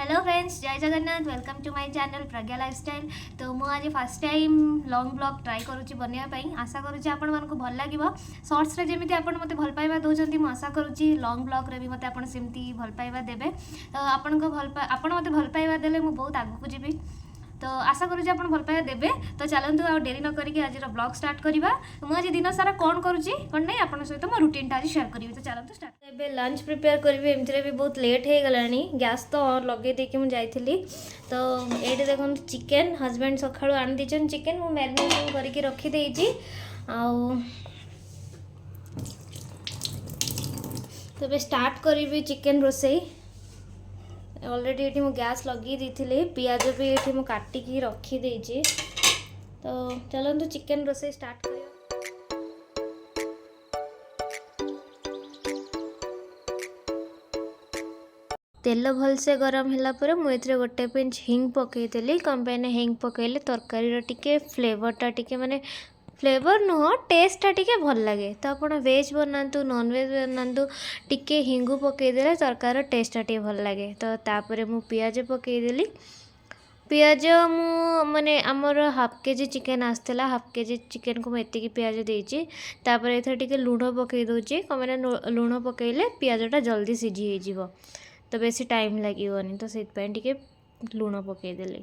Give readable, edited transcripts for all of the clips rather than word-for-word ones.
Hello friends, Jay Jagannath. Welcome to my channel Pragya lifestyle. ତ ମୁଁ ଆଜି first time long vlog try କରୁଛି ବନେଇବା ପାଇଁ। ଆଶା କରୁଛି ଆପଣମାନଙ୍କୁ ଭଲ ଲାଗିବ। ସର୍ଟସରେ ଯେମିତି ଆପଣ ମୋତେ ଭଲ ପାଇବା ଦେଉଛନ୍ତି, ମୁଁ ଆଶା କରୁଛି ଲଙ୍ଗ୍ ବ୍ଲଗ୍ରେ ବି ମୋତେ ଆପଣ ସେମିତି ଭଲ ପାଇବା ଦେବେ। ତ ଆପଣଙ୍କ ଭଲ ଆପଣ ମୋତେ ଭଲ ପାଇବା ଦେଲେ ମୁଁ ବହୁତ ଆଗକୁ ଯିବି। ତ ଆଶା କରୁଛି ଆପଣ ଭଲ ପାଇବା ଦେବେ। ତ ଚାଲନ୍ତୁ, ଆଉ ଡେରି ନ କରିକି ଆଜିର ବ୍ଲଗ୍ ଷ୍ଟାର୍ଟ କରିବା। ମୁଁ ଆଜି ଦିନ ସାରା କ'ଣ କରୁଛି, କ'ଣ ନାହିଁ, ଆପଣଙ୍କ ସହିତ ମୋ ରୁଟିନ୍ଟା ଆଜି ସେୟାର କରିବି। ତ ଚାଲନ୍ତୁ ଷ୍ଟାର୍ଟ। ଏବେ ଲଞ୍ଚ ପ୍ରିପେୟାର କରିବି। ଏମିତିରେ ବି ବହୁତ ଲେଟ୍ ହେଇଗଲାଣି। ଗ୍ୟାସ୍ ତ ଲଗେଇ ଦେଇକି ମୁଁ ଯାଇଥିଲି। ତ ଏଇଠି ଦେଖନ୍ତୁ, ଚିକେନ୍ ହଜବେଣ୍ଡ ସକାଳୁ ଆଣି ଦେଇଛନ୍ତି। ଚିକେନ୍ ମୁଁ ମ୍ୟାରିନେସନ୍ କରିକି ରଖିଦେଇଛି। ଆଉ ତ ଏବେ ଷ୍ଟାର୍ଟ କରିବି ଚିକେନ୍ ରୋଷେଇ। ଅଲରେଡ଼ି ଏଠି ମୁଁ ଗ୍ୟାସ୍ ଲଗେଇ ଦେଇଥିଲି। ପିଆଜ ବି ଏଠି ମୁଁ କାଟିକି ରଖିଦେଇଛି। ତ ଚାଲନ୍ତୁ, ଚିକେନ୍ ରୋଷେଇ ଷ୍ଟାର୍ଟ କରିବା। ତେଲ ଭଲସେ ଗରମ ହେଲା ପରେ ମୁଁ ଏଥିରେ ଗୋଟେ ପିଞ୍ଚ ହିଙ୍ଗ ପକାଇଦେଲି। କ'ଣ ପାଇଁ ନା ହିଙ୍ଗ ପକାଇଲେ ତରକାରୀର ଟିକେ ଫ୍ଲେଭରଟା ଟିକେ, ମାନେ ଫ୍ଲେଭର ନୁହଁ, ଟେଷ୍ଟଟା ଟିକେ ଭଲ ଲାଗେ। ତ ଆପଣ ଭେଜ୍ ବନାନ୍ତୁ, ନନଭେଜ୍ ବନାନ୍ତୁ, ଟିକେ ହିଙ୍ଗୁ ପକାଇଦେଲେ ତରକାରୀର ଟେଷ୍ଟଟା ଟିକେ ଭଲ ଲାଗେ। ତ ତାପରେ ମୁଁ ପିଆଜ ପକାଇଦେଲି। ପିଆଜ ମୁଁ ମାନେ ଆମର ହାଫ୍ କେଜି ଚିକେନ୍ ଆସିଥିଲା। ହାଫ୍ କେଜି ଚିକେନ୍କୁ ମୁଁ ଏତିକି ପିଆଜ ଦେଇଛି। ତାପରେ ଏଥିରେ ଟିକେ ଲୁଣ ପକାଇ ଦେଉଛି। କ'ଣ ପାଇଁ ନା ଲୁଣ ପକାଇଲେ ପିଆଜଟା ଜଲ୍ଦି ସିଝି ହେଇଯିବ, ତ ବେଶୀ ଟାଇମ୍ ଲାଗିବନି। ତ ସେଇଥିପାଇଁ ଟିକେ ଲୁଣ ପକାଇଦେଲି।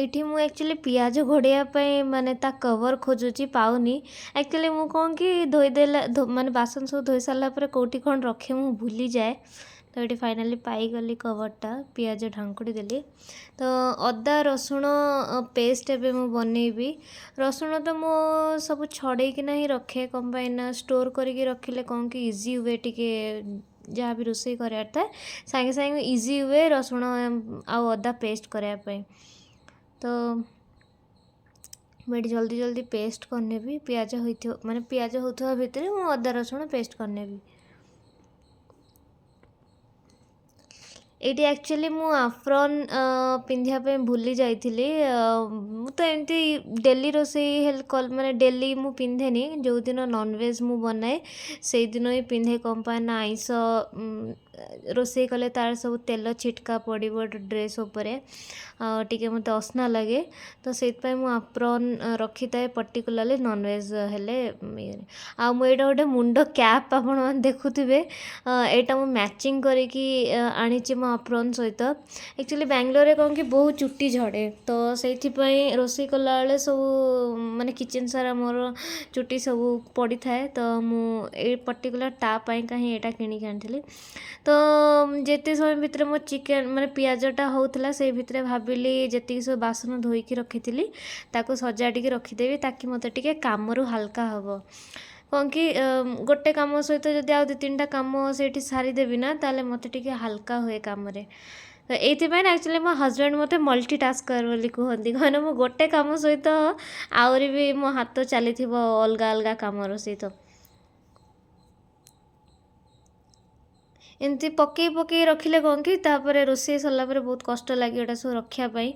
ଏଇଠି ମୁଁ ଆକ୍ଚୁଆଲି ପିଆଜ ଘୋଡ଼େଇବା ପାଇଁ ମାନେ ତା କଭର୍ ଖୋଜୁଛି, ପାଉନି। ଆକ୍ଚୁଆଲି ମୁଁ କ'ଣ କି ଧୋଇଦେଲା, ମାନେ ବାସନ ସବୁ ଧୋଇ ସାରିଲା ପରେ କେଉଁଠି କ'ଣ ରଖେ ମୁଁ ଭୁଲିଯାଏ। ତ ଏଇଠି ଫାଇନାଲି ପାଇଗଲି କଭର୍ଟା, ପିଆଜ ଢାଙ୍କୁଡ଼ି ଦେଲି। ତ ଅଦା ରସୁଣ ପେଷ୍ଟ ଏବେ ମୁଁ ବନେଇବି। ରସୁଣ ତ ମୁଁ ସବୁ ଛଡ଼େଇକିନା ହିଁ ରଖେ। କ'ଣ ପାଇଁ ନା ଷ୍ଟୋର୍ କରିକି ରଖିଲେ କ'ଣ କି ଇଜି ହୁଏ ଟିକେ। ଯାହା ବି ରୋଷେଇ କରିବାର ଥାଏ, ସାଙ୍ଗେ ସାଙ୍ଗେ ଇଜି ହୁଏ ରସୁଣ ଆଉ ଅଦା ପେଷ୍ଟ କରିବା ପାଇଁ। ତ ମୁଁ ଏଠି ଜଲ୍ଦି ଜଲ୍ଦି ପେଷ୍ଟ କରିନେବି। ପିଆଜ ହୋଇଥିବ, ମାନେ ପିଆଜ ହେଉଥିବା ଭିତରେ ମୁଁ ଅଦା ରସୁଣ ପେଷ୍ଟ କରିନେବି। ଏଇଠି ଆକ୍ଚୁଆଲି ମୁଁ ଆଫ୍ରନ୍ ପିନ୍ଧିବା ପାଇଁ ଭୁଲି ଯାଇଥିଲି। ମୁଁ ତ ଏମିତି ଡେଲି ରୋଷେଇ ହେଲେ, ମାନେ ଡେଲି ମୁଁ ପିନ୍ଧେନି। ଯେଉଁଦିନ ନନଭେଜ୍ ମୁଁ ବନାଏ, ସେଇଦିନ ହିଁ ପିନ୍ଧେ। କ'ଣ ପାଇଁ ନା ଆଇଁଷ ରୋଷେଇ କଲେ ତାର ସବୁ ତେଲ ଛିଟକା ପଡ଼ିବ ଡ୍ରେସ୍ ଉପରେ, ଆଉ ଟିକେ ମୋତେ ଅସନା ଲାଗେ। ତ ସେଇଥିପାଇଁ ମୁଁ ଆପ୍ରନ୍ ରଖିଥାଏ ପର୍ଟିକୁଲାରଲି ନନଭେଜ୍ ହେଲେ ଇଏରେ। ଆଉ ମୁଁ ଏଇଟା ଗୋଟେ ମୁଣ୍ଡ କ୍ୟାପ୍ ଆପଣମାନେ ଦେଖୁଥିବେ, ଏଇଟା ମୁଁ ମ୍ୟାଚିଂ କରିକି ଆଣିଛି ମୋ ଆପ୍ରନ୍ ସହିତ। ଆକ୍ଚୁଆଲି ବାଙ୍ଗଲୋରରେ କ'ଣ କି ବହୁତ ଚୁଟି ଝଡ଼େ। ତ ସେଇଥିପାଇଁ ରୋଷେଇ କଲାବେଳେ ସବୁ ମାନେ କିଚେନ୍ ସାରା ମୋର ଚୁଟି ସବୁ ପଡ଼ିଥାଏ। ତ ମୁଁ ଏଇ ପର୍ଟିକୁଲାର ତା ପାଇଁକା ହିଁ ଏଇଟା କିଣିକି ଆଣିଥିଲି। ତ ଯେତେ ସମୟ ଭିତରେ ମୋ ଚିକେନ୍, ମାନେ ପିଆଜଟା ହେଉଥିଲା, ସେଇ ଭିତରେ ଭାବିଲି ଯେତିକି ସବୁ ବାସନ ଧୋଇକି ରଖିଥିଲି ତାକୁ ସଜାଡ଼ିକି ରଖିଦେବି, ତାକି ମୋତେ ଟିକେ କାମରୁ ହାଲକା ହେବ। କ'ଣ କି ଗୋଟେ କାମ ସହିତ ଯଦି ଆଉ ଦୁଇ ତିନିଟା କାମ ସେଇଠି ସାରିଦେବି ନା, ତାହେଲେ ମୋତେ ଟିକେ ହାଲକା ହୁଏ କାମରେ। ତ ଏଇଥିପାଇଁ ନା ଆକ୍ଚୁଆଲି ମୋ ହଜବେଣ୍ଡ ମୋତେ ମଲ୍ଟିଟାସ୍କର ବୋଲି କୁହନ୍ତି। କାହିଁକିନା ମୁଁ ଗୋଟେ କାମ ସହିତ ଆହୁରି ବି ମୋ ହାତ ଚାଲିଥିବ ଅଲଗା ଅଲଗା କାମର ସହିତ। ଏମିତି ପକେଇ ପକେଇ ରଖିଲେ କ'ଣ କି ତାପରେ ରୋଷେଇ ସରିଲା ପରେ ବହୁତ କଷ୍ଟ ଲାଗେ ଏଇଟା ସବୁ ରଖିବା ପାଇଁ।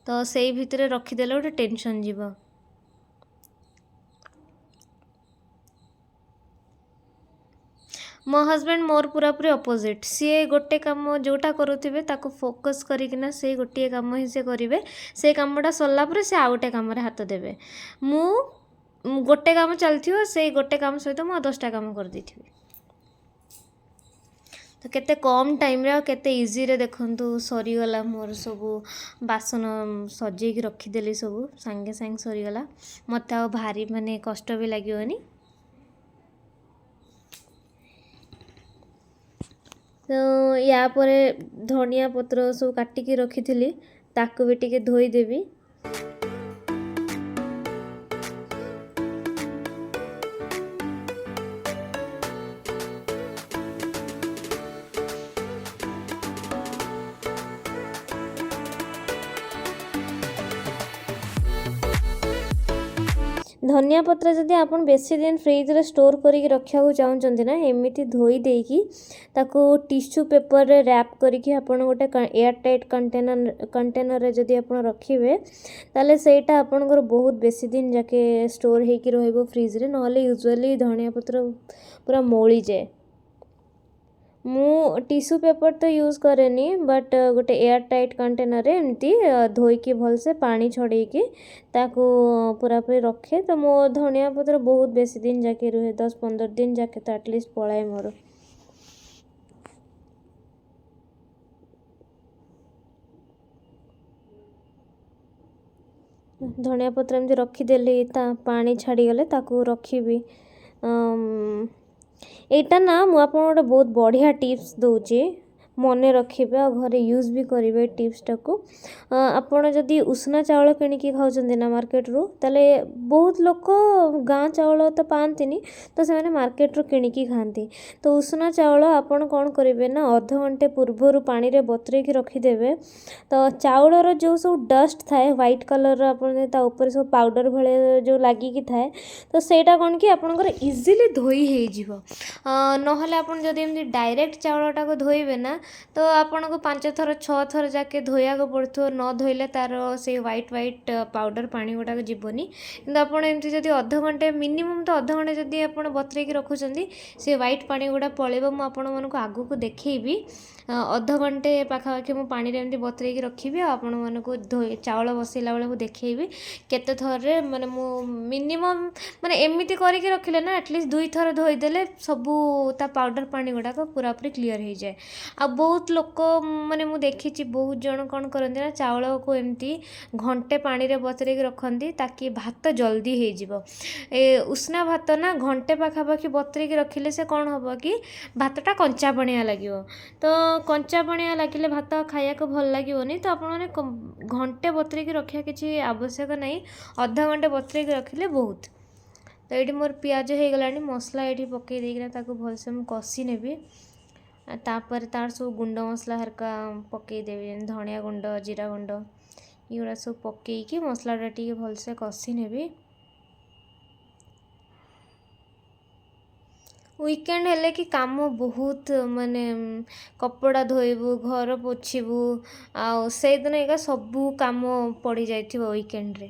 ତ ସେଇ ଭିତରେ ରଖିଦେଲେ ଗୋଟେ ଟେନସନ୍ ଯିବ। ମୋ ହଜବେଣ୍ଡ ମୋର ପୁରାପୁରି ଅପୋଜିଟ୍। ସିଏ ଗୋଟେ କାମ ଯେଉଁଟା କରୁଥିବେ, ତାକୁ ଫୋକସ୍ କରିକିନା ସେଇ ଗୋଟିଏ କାମ ହିଁ ସେ କରିବେ। ସେଇ କାମଟା ସରିଲା ପରେ ସେ ଆଉ ଗୋଟେ କାମରେ ହାତ ଦେବେ। ମୁଁ ଗୋଟେ କାମ ଚାଲିଥିବ, ସେଇ ଗୋଟେ କାମ ସହିତ ମୁଁ ଆଉ 10ଟା କାମ କରିଦେଇଥିବି। ତ କେତେ କମ୍ ଟାଇମ୍ରେ ଆଉ କେତେ ଇଜିରେ ଦେଖନ୍ତୁ ସରିଗଲା ମୋର ସବୁ ବାସନ। ସଜେଇକି ରଖିଦେଲି ସବୁ, ସାଙ୍ଗେ ସାଙ୍ଗେ ସରିଗଲା। ମୋତେ ଆଉ ଭାରି ମାନେ କଷ୍ଟ ବି ଲାଗିବନି। ତ ୟା ପରେ ଧନିଆ ପତ୍ର ସବୁ କାଟିକି ରଖିଥିଲି, ତାକୁ ବି ଟିକେ ଧୋଇଦେବି। ଧନିଆ ପତ୍ର ଯଦି ଆପଣ ବେଶୀ ଦିନ ଫ୍ରିଜରେ ଷ୍ଟୋର୍ କରିକି ରଖିବାକୁ ଚାହୁଁଛନ୍ତି ନା, ଏମିତି ଧୋଇ ଦେଇକି ତାକୁ ଟିସ୍ୟୁ ପେପରରେ ର୍ୟାପ୍ କରିକି ଆପଣ ଗୋଟେ ଏୟାର ଟାଇଟ୍ କଣ୍ଟେନରରେ ଯଦି ଆପଣ ରଖିବେ, ତାହେଲେ ସେଇଟା ଆପଣଙ୍କର ବହୁତ ବେଶୀ ଦିନ ଯାକେ ଷ୍ଟୋର୍ ହେଇକି ରହିବ ଫ୍ରିଜରେ। ନହେଲେ ୟୁଜୁଆଲି ଧନିଆ ପତ୍ର ପୁରା ମଉଳିଯାଏ। ମୁଁ ଟିସୁ ପେପର୍ ତ ୟୁଜ୍ କରେନି, ବଟ୍ ଗୋଟେ ଏୟାର ଟାଇଟ୍ କଣ୍ଟେନର୍ରେ ଏମିତି ଧୋଇକି ଭଲସେ ପାଣି ଛଡ଼େଇକି ତାକୁ ପୁରାପୁରି ରଖେ। ତ ମୋ ଧନିଆ ପତ୍ର ବହୁତ ବେଶୀ ଦିନ ଯାକେ ରୁହେ, 10-15 ଦିନ ଯାକେ ତ ଆଟଲିଷ୍ଟ ପଳାଏ ମୋର। ଧନିଆ ପତ୍ର ଏମିତି ରଖିଦେଲି, ତା ପାଣି ଛାଡ଼ିଗଲେ ତାକୁ ରଖିବି। ଏଇଟା ନା ମୁଁ ଆପଣଙ୍କୁ ଗୋଟେ ବହୁତ ବଢ଼ିଆ ଟିପ୍ସ ଦେଉଛି, ମନେ ରଖିବେ ଆଉ ଘରେ ୟୁଜ୍ ବି କରିବେ ଏ ଟିପ୍ସଟାକୁ। ଆପଣ ଯଦି ଉଷୁନା ଚାଉଳ କିଣିକି ଖାଉଛନ୍ତି ନା ମାର୍କେଟରୁ, ତାହେଲେ ବହୁତ ଲୋକ ଗାଁ ଚାଉଳ ତ ପାଆନ୍ତିନି, ତ ସେମାନେ ମାର୍କେଟରୁ କିଣିକି ଖାଆନ୍ତି। ତ ଉଷୁନା ଚାଉଳ ଆପଣ କ'ଣ କରିବେ ନା ଅଧଘଣ୍ଟେ ପୂର୍ବରୁ ପାଣିରେ ବତୁରେଇକି ରଖିଦେବେ। ତ ଚାଉଳର ଯେଉଁ ସବୁ ଡଷ୍ଟ ଥାଏ, ହ୍ୱାଇଟ୍ କଲର୍ର, ଆପଣ ତା ଉପରେ ସବୁ ପାଉଡ଼ର ଭଳିଆ ଯେଉଁ ଲାଗିକି ଥାଏ, ତ ସେଇଟା କ'ଣ କି ଆପଣଙ୍କର ଇଜିଲି ଧୋଇ ହେଇଯିବ। ନହେଲେ ଆପଣ ଯଦି ଏମିତି ଡାଇରେକ୍ଟ ଚାଉଳଟାକୁ ଧୋଇବେ ନା, ତ ଆପଣଙ୍କୁ 5 ଥର 6 ଥର ଯାକେ ଧୋଇବାକୁ ପଡ଼ୁଥିବ। ନ ଧୋଇଲେ ତାର ସେଇ ହ୍ୱାଇଟ୍ ହ୍ୱାଇଟ୍ ପାଉଡ଼ର ପାଣି ଗୁଡ଼ାକ ଯିବନି। କିନ୍ତୁ ଆପଣ ଏମିତି ଯଦି ଅଧଘଣ୍ଟେ, ମିନିମମ୍ ତ ଅଧଘଣ୍ଟେ ଯଦି ଆପଣ ବତୁରେଇକି ରଖୁଛନ୍ତି, ସେ ହ୍ୱାଇଟ୍ ପାଣି ଗୁଡ଼ା ପଳେଇବ। ମୁଁ ଆପଣମାନଙ୍କୁ ଆଗକୁ ଦେଖେଇବି। ଅଧଘଣ୍ଟେ ପାଖାପାଖି ମୁଁ ପାଣିରେ ଏମିତି ବତୁରେଇକି ରଖିବି ଆଉ ଆପଣମାନଙ୍କୁ ଧୋଇ ଚାଉଳ ବସେଇଲା ବେଳେ ମୁଁ ଦେଖେଇବି କେତେ ଥରରେ, ମାନେ ମୁଁ ମିନିମମ୍ ମାନେ ଏମିତି କରିକି ରଖିଲେ ନା ଆଟଲିଷ୍ଟ 2 ଥର ଧୋଇଦେଲେ ସବୁ ତା ପାଉଡ଼ର ପାଣି ଗୁଡ଼ାକ ପୁରାପୁରି କ୍ଲିଅର୍ ହେଇଯାଏ। ଆଉ ବହୁତ ଲୋକ, ମାନେ ମୁଁ ଦେଖିଛି ବହୁତ ଜଣ କ'ଣ କରନ୍ତି ନା ଚାଉଳକୁ ଏମିତି ଘଣ୍ଟେ ପାଣିରେ ବତୁରେଇକି ରଖନ୍ତି ତାକି ଭାତ ଜଲ୍ଦି ହେଇଯିବ। ଏ ଉଷୁନା ଭାତ ନା ଘଣ୍ଟେ ପାଖାପାଖି ବତୁରେଇକି ରଖିଲେ ସେ କ'ଣ ହେବ କି ଭାତଟା କଞ୍ଚା ପଣିଆ ଲାଗିବ। ତ କଞ୍ଚା ପଣିଆ ଲାଗିଲେ ଭାତ ଖାଇବାକୁ ଭଲ ଲାଗିବନି। ତ ଆପଣମାନେ ଘଣ୍ଟେ ବତୁରେଇକି ରଖିବା କିଛି ଆବଶ୍ୟକ ନାହିଁ, ଅଧଘଣ୍ଟେ ବତୁରେଇକି ରଖିଲେ ବହୁତ। ତ ଏଇଠି ମୋର ପିଆଜ ହେଇଗଲାଣି, ମସଲା ଏଇଠି ପକେଇ ଦେଇକିନା ତାକୁ ଭଲସେ ମୁଁ କଷି ନେବି। ତାପରେ ତାର ସବୁ ଗୁଣ୍ଡ ମସଲା ହେରିକା ପକେଇଦେବି, ଯେମିତି ଧନିଆ ଗୁଣ୍ଡ, ଜିରା ଗୁଣ୍ଡ, ଏଗୁଡ଼ା ସବୁ ପକେଇକି ମସଲାଟା ଟିକେ ଭଲସେ କଷି ନେବି। ୱିକେଣ୍ଡ ହେଲେ କି କାମ ବହୁତ, ମାନେ କପଡ଼ା ଧୋଇବୁ, ଘର ପୋଛିବୁ, ଆଉ ସେଇଦିନ ଏକା ସବୁ କାମ ପଡ଼ିଯାଇଥିବ ୱିକେଣ୍ଡରେ।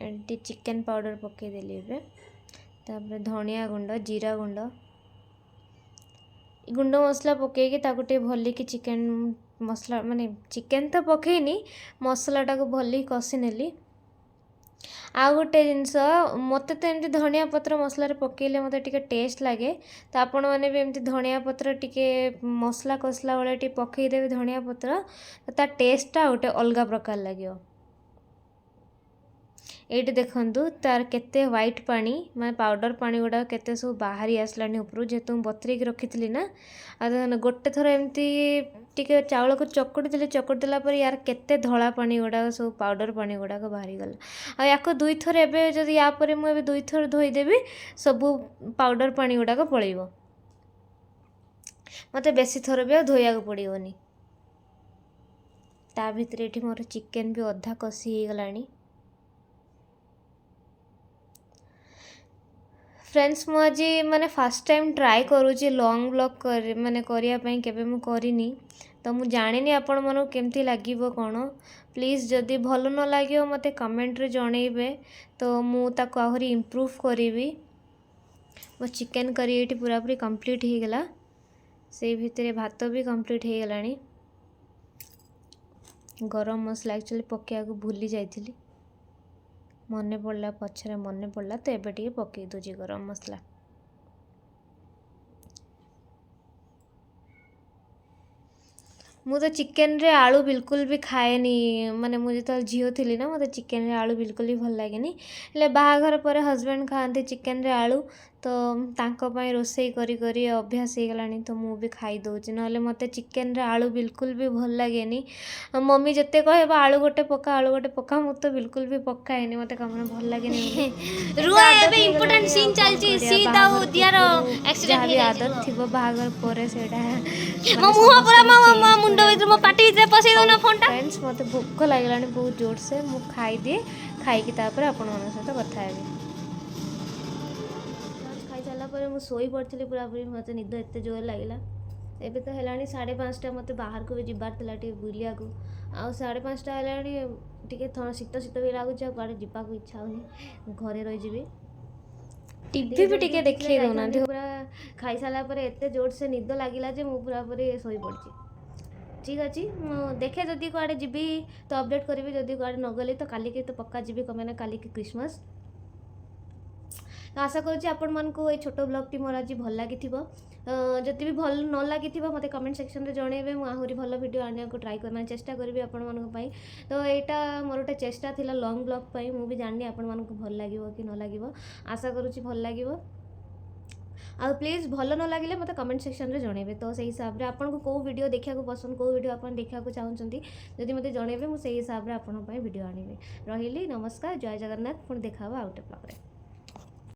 ଏଠି ଚିକେନ୍ ପାଉଡ଼ର ପକେଇଦେଲି ଏବେ। ତାପରେ ଧନିଆ ଗୁଣ୍ଡ, ଜିରା ଗୁଣ୍ଡ, ଗୁଣ୍ଡ ମସଲା ପକେଇକି ତାକୁ ଟିକେ ଭଲିକି ଚିକେନ୍ ମସଲା, ମାନେ ଚିକେନ୍ ତ ପକେଇନି, ମସଲାଟାକୁ ଭଲିକି କଷି ନେଲି। ଆଉ ଗୋଟେ ଜିନିଷ, ମୋତେ ତ ଏମିତି ଧନିଆ ପତ୍ର ମସଲାରେ ପକେଇଲେ ମୋତେ ଟିକେ ଟେଷ୍ଟ ଲାଗେ। ତ ଆପଣମାନେ ବି ଏମିତି ଧନିଆ ପତ୍ର ଟିକେ ମସଲା କଷିଲା ବେଳେ ଟିକେ ପକେଇଦେବେ ଧନିଆ ପତ୍ର, ତ ତା ଟେଷ୍ଟଟା ଗୋଟେ ଅଲଗା ପ୍ରକାର ଲାଗିବ। ଏଇଠି ଦେଖନ୍ତୁ ତାର କେତେ ହ୍ୱାଇଟ୍ ପାଣି, ମାନେ ପାଉଡ଼ର ପାଣି ଗୁଡ଼ାକ କେତେ ସବୁ ବାହାରି ଆସିଲାଣି ଉପରୁ, ଯେହେତୁ ମୁଁ ବତୁରେଇକି ରଖିଥିଲି ନା। ଆଉ ଦେଖନ୍ତୁ ଗୋଟେ ଥର ଏମିତି ଟିକେ ଚାଉଳକୁ ଚକୁଟି ଦେଲି, ଚକୁଟି ଦେଲା ପରେ ୟାର କେତେ ଧଳା ପାଣି ଗୁଡ଼ାକ ସବୁ ପାଉଡ଼ର ପାଣି ଗୁଡ଼ାକ ବାହାରିଗଲା। ଆଉ ୟାକୁ 2 ଥର ଏବେ ଯଦି ୟା ପରେ ମୁଁ ଏବେ 2 ଥର ଧୋଇଦେବି, ସବୁ ପାଉଡ଼ର ପାଣି ଗୁଡ଼ାକ ପଳେଇବ। ମୋତେ ବେଶୀ ଥର ବି ଆଉ ଧୋଇବାକୁ ପଡ଼ିବନି। ତା ଭିତରେ ଏଠି ମୋର ଚିକେନ୍ ବି ଅଧା କଷି ହେଇଗଲାଣି। ଫ୍ରେଣ୍ଡସ୍, ମୁଁ ଆଜି ମାନେ ଫାର୍ଷ୍ଟ ଟାଇମ୍ ଟ୍ରାଏ କରୁଛି ଲଙ୍ଗ୍ ବ୍ଲଗ୍ କରି, ମାନେ କରିବା ପାଇଁ କେବେ ମୁଁ କରିନି, ତ ମୁଁ ଜାଣିନି ଆପଣମାନଙ୍କୁ କେମିତି ଲାଗିବ କ'ଣ। ପ୍ଲିଜ୍ ଯଦି ଭଲ ନ ଲାଗିବ ମୋତେ କମେଣ୍ଟରେ ଜଣେଇବେ, ତ ମୁଁ ତାକୁ ଆହୁରି ଇମ୍ପ୍ରୁଭ୍ କରିବି। ମୋ ଚିକେନ୍ କରି ଏଇଠି ପୁରାପୁରି କମ୍ପ୍ଲିଟ୍ ହେଇଗଲା। ସେଇ ଭିତରେ ଭାତ ବି କମ୍ପ୍ଲିଟ୍ ହେଇଗଲାଣି। ଗରମ ମସଲା ଆକ୍ଚୁଆଲି ପକାଇବାକୁ ଭୁଲି ଯାଇଥିଲି, ମନେ ପଡ଼ିଲା ପଛରେ ମନେ ପଡ଼ିଲା, ତ ଏବେ ଟିକେ ପକାଇ ଦେଉଛି ଗରମ ମସଲା। ମୁଁ ତ ଚିକେନରେ ଆଳୁ ବିଲକୁଲ ବି ଖାଏନି। ମାନେ ମୁଁ ଯେତେବେଳେ ଝିଅ ଥିଲି ନା, ମୋତେ ଚିକେନରେ ଆଳୁ ବିଲକୁଲ ବି ଭଲ ଲାଗେନି। ହେଲେ ବାହାଘର ପରେ ହଜବେଣ୍ଡ ଖାଆନ୍ତି ଚିକେନରେ ଆଳୁ, ତ ତାଙ୍କ ପାଇଁ ରୋଷେଇ କରି କରି ଅଭ୍ୟାସ ହେଇଗଲାଣି, ତ ମୁଁ ବି ଖାଇଦେଉଛି। ନହେଲେ ମୋତେ ଚିକେନରେ ଆଳୁ ବିଲକୁଲ ବି ଭଲ ଲାଗେନି। ମମି ଯେତେ କହିବ ଆଳୁ ଗୋଟେ ପକା, ଆଳୁ ଗୋଟେ ପକା, ମୁଁ ତ ବିଲକୁଲ ବି ପକାଏନି, ମୋତେ କଣ ଭଲ ଲାଗେନି। ରୁହ, ଏବେ ଇମ୍ପୋର୍ଟାଣ୍ଟ ସିନ୍ ଚାଲିଛି। ସୀତ ଆଉ ଦିଆର ଆକ୍ସିଡେଣ୍ଟ ଯାହା ବି ଆଦତ ଥିବ ବାହାଘର ପରେ ସେଇଟା ମୋ ମୁହଁ ପୁରା ମୋ ମୁଣ୍ଡ ଭିତରେ, ମୋ ପାଟି ଭିତରେ ପଶେଇ ଦଉନ ଫୋନଟା। ଫ୍ରେଣ୍ଡସ୍, ମୋତେ ଭୋକ ଲାଗିଲାଣି ବହୁତ ଜୋରସେ। ମୁଁ ଖାଇଦିଏ, ଖାଇକି ତାପରେ ଆପଣମାନଙ୍କ ସହିତ କଥା ହେବି। ଖାଇସାରିଲା ପରେ ମୁଁ ଶୋଇ ପଡ଼ିଥିଲି ପୁରାପୁରି, ମୋତେ ନିଦ ଏତେ ଜୋର ଲାଗିଲା। ଏବେ ତ ହେଲାଣି 5:30। ମୋତେ ବାହାରକୁ ବି ଯିବାର ଥିଲା ଟିକେ ବୁଲିବାକୁ। ଆଉ 5:30 ହେଲାଣି, ଟିକେ ଶୀତ ଶୀତ ବି ଲାଗୁଛି, ଆଉ କୁଆଡ଼େ ଯିବାକୁ ଇଚ୍ଛା ହେଉନି, ଘରେ ରହିଯିବି। ଟିଭି ବି ଟିକେ ଦେଖେଇ ଦେଉନାହାନ୍ତି। ପୁରା ଖାଇସାରିଲା ପରେ ଏତେ ଜୋରସେ ନିଦ ଲାଗିଲା ଯେ ମୁଁ ପୁରାପୁରି ଶୋଇପଡ଼ିଛି। ଠିକ୍ ଅଛି, ମୁଁ ଦେଖେ ଯଦି କୁଆଡ଼େ ଯିବି ତ ଅପଡ଼େଟ୍ କରିବି। ଯଦି କୁଆଡ଼େ ନଗଲି ତ କାଲିକି ତ ପକ୍କା ଯିବି, କ'ଣ ପାଇଁ ନା କାଲିକି କ୍ରିସମାସ୍। ତ ଆଶା କରୁଛି ଆପଣମାନଙ୍କୁ ଏଇ ଛୋଟ ବ୍ଲଗ୍ଟି ମୋର ଆଜି ଭଲ ଲାଗିଥିବ। ଯଦି ବି ଭଲ ନ ଲାଗିଥିବ, ମୋତେ କମେଣ୍ଟ ସେକ୍ସନରେ ଜଣେଇବେ। ମୁଁ ଆହୁରି ଭଲ ଭିଡ଼ିଓ ଆଣିବାକୁ ଟ୍ରାଏ କରି, ମାନେ ଚେଷ୍ଟା କରିବି ଆପଣମାନଙ୍କ ପାଇଁ। ତ ଏଇଟା ମୋର ଗୋଟେ ଚେଷ୍ଟା ଥିଲା ଲଙ୍ଗ୍ ବ୍ଲଗ୍ ପାଇଁ। ମୁଁ ବି ଜାଣିନି ଆପଣମାନଙ୍କୁ ଭଲ ଲାଗିବ କି ନ ଲାଗିବ। ଆଶା କରୁଛି ଭଲ ଲାଗିବ। ଆଉ ପ୍ଲିଜ୍ ଭଲ ନ ଲାଗିଲେ ମୋତେ କମେଣ୍ଟ ସେକ୍ସନରେ ଜଣେଇବେ। ତ ସେଇ ହିସାବରେ ଆପଣଙ୍କୁ କେଉଁ ଭିଡ଼ିଓ ଦେଖିବାକୁ ପସନ୍ଦ, କେଉଁ ଭିଡ଼ିଓ ଆପଣ ଦେଖିବାକୁ ଚାହୁଁଛନ୍ତି, ଯଦି ମୋତେ ଜଣେଇବେ, ମୁଁ ସେଇ ହିସାବରେ ଆପଣଙ୍କ ପାଇଁ ଭିଡ଼ିଓ ଆଣିବି। ରହିଲି, ନମସ୍କାର, ଜୟ ଜଗନ୍ନାଥ। ପୁଣି ଦେଖା ହେବ ଆଉ ଗୋଟେ ବ୍ଲଗ୍ରେ।